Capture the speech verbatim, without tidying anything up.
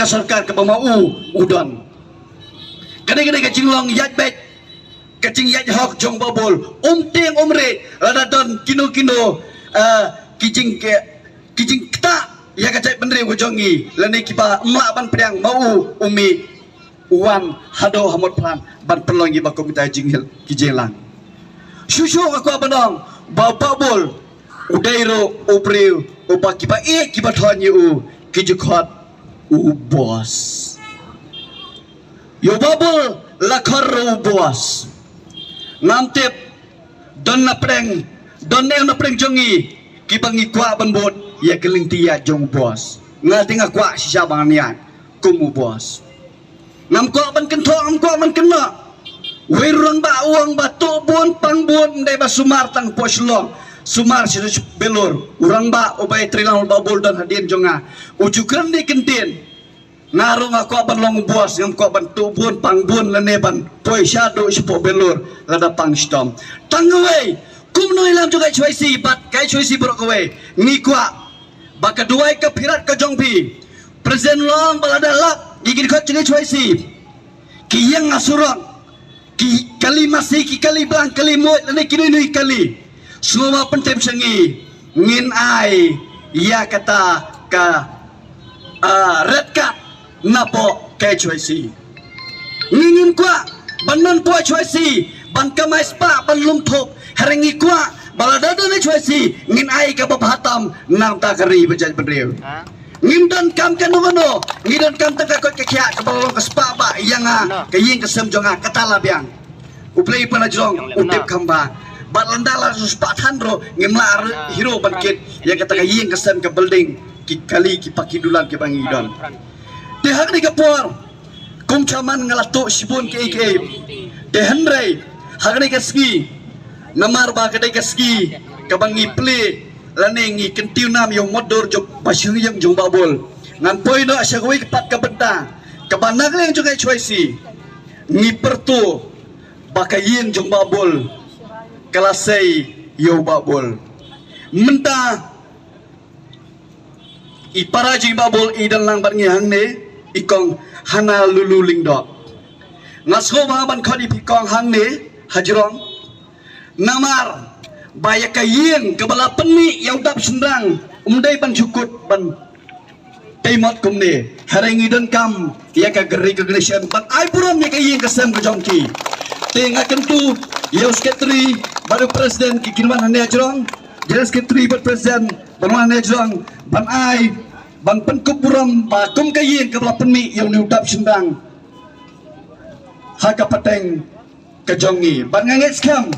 sorkar kaba ma u u don. Ka dei ka dei ka jinglong ïaid beit, ka jingïaid hok jong Bah Bull. Um tieng um rieh lada don kino kino, eh, ki jing ki jingktah ïa ka jaitbynriew ka jong ngi lane kiba mlak ban pdiang ma u u mih u wan haduh ha Motphran ban pynlong ïa ba kum kita jingïalang. Shuh shuh nga kwah ban ong ba Bah Bull u dei ruh u briew uba kiba ïeit kiba thoh ïa u ki ju khot u boss. Ïa u Bah Bull la khot ruh u boss. Ngam tip don na pdeng, don ne na pdeng jong ngi kiba ngi kwah ban bud ïa ka lynti ïaid jong u boss. Nga te nga kwah shisha ba ngan ïaid kum u boss. Ngam kwah ban kynthoh, ngam kwah ban kynnoh. Wei u rangbah u ong ba tuh bun pang bun, ym dei ba sumar tang hapoh Shillong, sumar sha Bellur. U rangbah uba ïatreilang u Bah Bull don hadien jong nga u ju kren ne kyntien. Nga ruh nga kwah ban long u boss, ngam kwah ban tuh bun pang bun lane ban poi shaduh shapoh Bellur lada pang shitom. Tang kawei, kumno i lam jong ka H Y C bad ka H Y C baroh kawei, ngi kwah ba ka duwai ka phirat ka jong phi, President u la ong ba lada lap ïa ki dkhot jong ka H Y C, ki ïeng ha surok, ki kali masi, ki kali blang, kali muid lane ki nui nui kali, sngewbha pyntip sha ngi, ngin ai ïa kata ka, ah, red card napoh ka H Y C. Ngi ngim kwah ban don poh H Y C ban kamai spah ban lum thup. Hynrei ngi kwah ba lada don H Y C ngin ai kaba bha tam na ka bynta ka ri bad jaitbynriew. Ngim donkam kano kano, ngi donkam tang ka koit ka khiah kaba long ka spah bah ïa nga, ka ïing ka sem jong nga, kata la biang. U Blei u pan ha jrong u tip kham bha. Bad lada la spah than ruh ngim lah hi ruh ban kit ïa kata ka ïing ka sem, ka building, ki kali, ki parking, dulan kiba ngi don. Te ha kane ka por kum chairman nga la tuh shibun kiei kiei. Te hynrei ha kane ka sngi, namar ba ka dei ka sngi kaba ngi plie lane ngi kyntiew nam ïa u mutdur jong ba shyngiang jong Bah Bull, ngan poi noh sha kawei ka pat ka bynta kaba na ka liang jong ka H Y C ngi pyrto ba ka ïing jong Bah Bull ka la sei ïa u Bah Bull. Mynta i para jong Bah Bull i don lang bad ngi hangne, i Kong Hana Lulu Lyngdoh. Nga sngewbha ban khot ïa phi Kong hangne ha jrong. Namar ba ïa ka ïing kaba la pynmih ïa u dap shynrang ym dei ban shu kut ban tei mot kumne. Hynrei ngi donkam ïa ka recognition ban ai burom ïa ka ïing ka sem ka jong ki. Te nga kyntu ïa u secretary bad u president, ki kin wan hangne ha jrong, general secretary bad president, ban wan hangne ha jrong ban ai, ban pynkup burom ba kum ka ïing kaba la pynmih ïa une u dap shynrang ha ka pateng ka jong ngi. Bad nga ngeit skhem